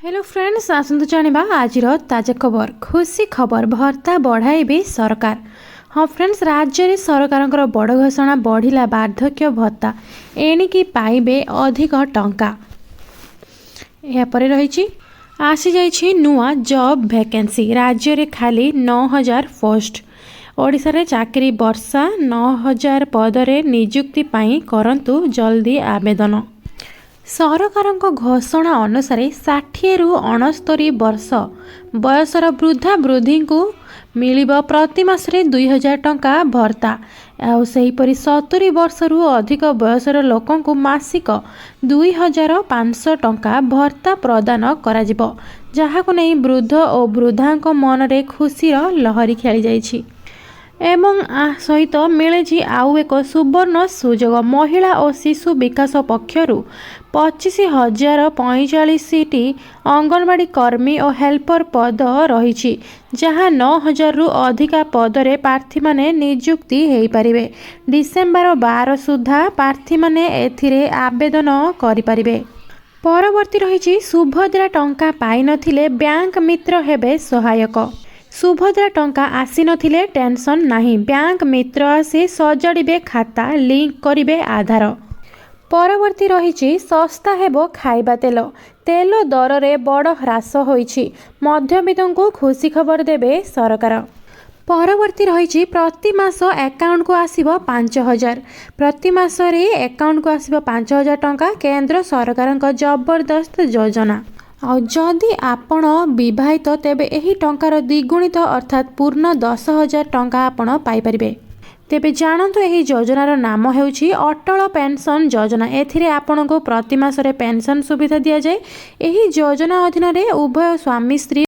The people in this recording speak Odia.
ହ୍ୟାଲୋ ଫ୍ରେଣ୍ଡସ୍, ଆସନ୍ତୁ ଜାଣିବା ଆଜିର ତାଜା ଖବର। ଖୁସି ଖବର, ଭତ୍ତା ବଢ଼ାଇବେ ସରକାର। ହଁ ଫ୍ରେଣ୍ଡସ୍, ରାଜ୍ୟରେ ସରକାରଙ୍କର ବଡ଼ ଘୋଷଣା, ବଢ଼ିଲା ବାର୍ଦ୍ଧକ୍ୟ ଭତ୍ତା, ଏଣିକି ପାଇବେ ଅଧିକ ଟଙ୍କା। ଏହାପରେ ରହିଛି, ଆସିଯାଇଛି ନୂଆ ଜବ୍ ଭ୍ୟାକେନ୍ସି, ରାଜ୍ୟରେ ଖାଲି 9000 ପୋଷ୍ଟ। ଓଡ଼ିଶାରେ ଚାକିରି ବର୍ଷା, 9000 ପଦରେ ନିଯୁକ୍ତି ପାଇଁ କରନ୍ତୁ ଜଲ୍ଦି ଆବେଦନ। ସରକାରଙ୍କ ଘୋଷଣା ଅନୁସାରେ 60ରୁ 69 ବର୍ଷ ବୟସର ବୃଦ୍ଧା ବୃଦ୍ଧିଙ୍କୁ ମିଳିବ ପ୍ରତି ମାସରେ 2000 ଟଙ୍କା ଭତ୍ତା। ଆଉ ସେହିପରି 70 ବର୍ଷରୁ ଅଧିକ ବୟସର ଲୋକଙ୍କୁ ମାସିକ 2500 ଟଙ୍କା ଭତ୍ତା ପ୍ରଦାନ କରାଯିବ, ଯାହାକୁ ନେଇ ବୃଦ୍ଧ ଓ ବୃଦ୍ଧାଙ୍କ ମନରେ ଖୁସିର ଲହରୀ ଖେଳିଯାଇଛି। ଏବଂ ସହିତ ମିଳିଛି ଆଉ ଏକ ସୁବର୍ଣ୍ଣ ସୁଯୋଗ। ମହିଳା ଓ ଶିଶୁ ବିକାଶ ପକ୍ଷରୁ 25,045ଟି ଅଙ୍ଗନବାଡ଼ି କର୍ମୀ ଓ ହେଲ୍ପର ପଦ ରହିଛି, ଯାହା 9000ରୁ ଅଧିକା ପଦରେ ପ୍ରାର୍ଥୀମାନେ ନିଯୁକ୍ତି ହୋଇପାରିବେ। ଡିସେମ୍ବର 12 ସୁଦ୍ଧା ପ୍ରାର୍ଥୀମାନେ ଏଥିରେ ଆବେଦନ କରିପାରିବେ। ପରବର୍ତ୍ତୀ ରହିଛି, ସୁଭଦ୍ରା ଟଙ୍କା ପାଇନଥିଲେ ବ୍ୟାଙ୍କ ମିତ୍ର ହେବେ ସହାୟକ। ସୁଭଦ୍ରା ଟଙ୍କା ଆସିନଥିଲେ ଟେନସନ୍ ନାହିଁ, ବ୍ୟାଙ୍କ ମିତ୍ର ଆସି ସଜାଡ଼ିବେ ଖାତା, ଲିଙ୍କ କରିବେ ଆଧାର। ପରବର୍ତ୍ତୀ ରହିଛି, ଶସ୍ତା ହେବ ଖାଇବା ତେଲ। ତେଲ ଦରରେ ବଡ଼ ହ୍ରାସ ହୋଇଛି, ମଧ୍ୟବିତ୍ତଙ୍କୁ ଖୁସି ଖବର ଦେବେ ସରକାର। ପରବର୍ତ୍ତୀ ରହିଛି, ପ୍ରତି ମାସ ଆକାଉଣ୍ଟକୁ ଆସିବ 5000। ପ୍ରତି ମାସରେ ଆକାଉଣ୍ଟକୁ ଆସିବ 5000 ଟଙ୍କା, କେନ୍ଦ୍ର ସରକାରଙ୍କ ଜବରଦସ୍ତ ଯୋଜନା। ଆଉ ଯଦି ଆପଣ ବିବାହିତ, ତେବେ ଏହି ଟଙ୍କାର ଦ୍ୱିଗୁଣିତ ଅର୍ଥାତ୍ ପୂର୍ଣ୍ଣ 10,000 ଟଙ୍କା ଆପଣ ପାଇପାରିବେ। ତେବେ ଜାଣନ୍ତୁ, ଏହି ଯୋଜନାର ନାମ ହେଉଛି ଅଟଳ ପେନ୍ସନ୍ ଯୋଜନା। ଏଥିରେ ଆପଣଙ୍କୁ ପ୍ରତି ମାସରେ ପେନ୍ସନ୍ ସୁବିଧା ଦିଆଯାଏ। ଏହି ଯୋଜନା ଅଧୀନରେ ଉଭୟ ସ୍ୱାମୀ ସ୍ତ୍ରୀ